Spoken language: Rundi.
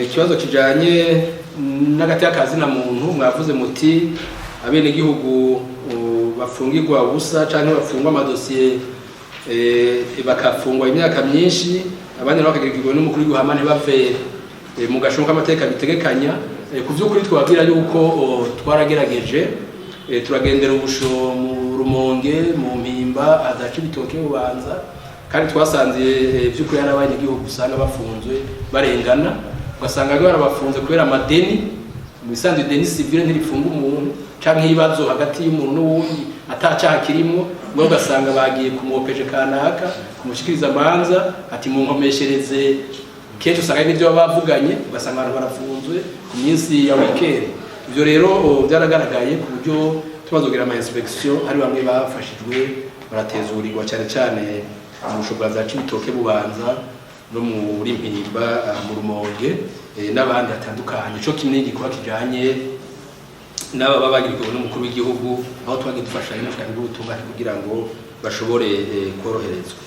Ikibazo kijanye n'agateka ka zina muntu, mwavuze muti abenegihugu bafungirwa ubusa canke bafungwa amadosiye, bakafungwa imyaka myinshi, abandi nabo bakagirirwa n'umukuru w'igihugu, hama ntibave mu gashobo k'amateka bitegekanya. Ku vy'ukuri twababwira yuko twaragerageje, turagendera ubusho mu Rumonge, mu Mpimba, aza Cibitoke, Bubanza, kandi twasanze vy'ukuri hari abanyagihugu usanga bafunzwe barengana, ugasanga barabafunze kubera amadeni. Mu bisanzwe ideni civile ntirifunga umuntu, canke ibibazo hagati y'umuntu n'uwundi atacaha kirimwo, mwe ugasanga bagiye kumwopeje kanaka kumushikiriza amanza ati munkomeshereze. Kenshi usanga ari n'ivyo baba bavuganye, ugasanga abantu barafunzwe ku minsi ya weekend. Ivyo rero byaragaragaye ku buryo tumaze ama inspection, hari bamwe bafashijwe baratezurirwa, cyane cyane mu busho bwa za Cibitoke, Bubanza no muri Mpimba, mu Rumonge, n'abandi hatandukanye. Ico kimwe n'igikorwa kijanye n'aba baba bagirwa n'umukuru w'igihugu, aho twagiye dufashanya n'ubushikiranganji bw'ubutungane kugira ngo bashobore koroherezwa.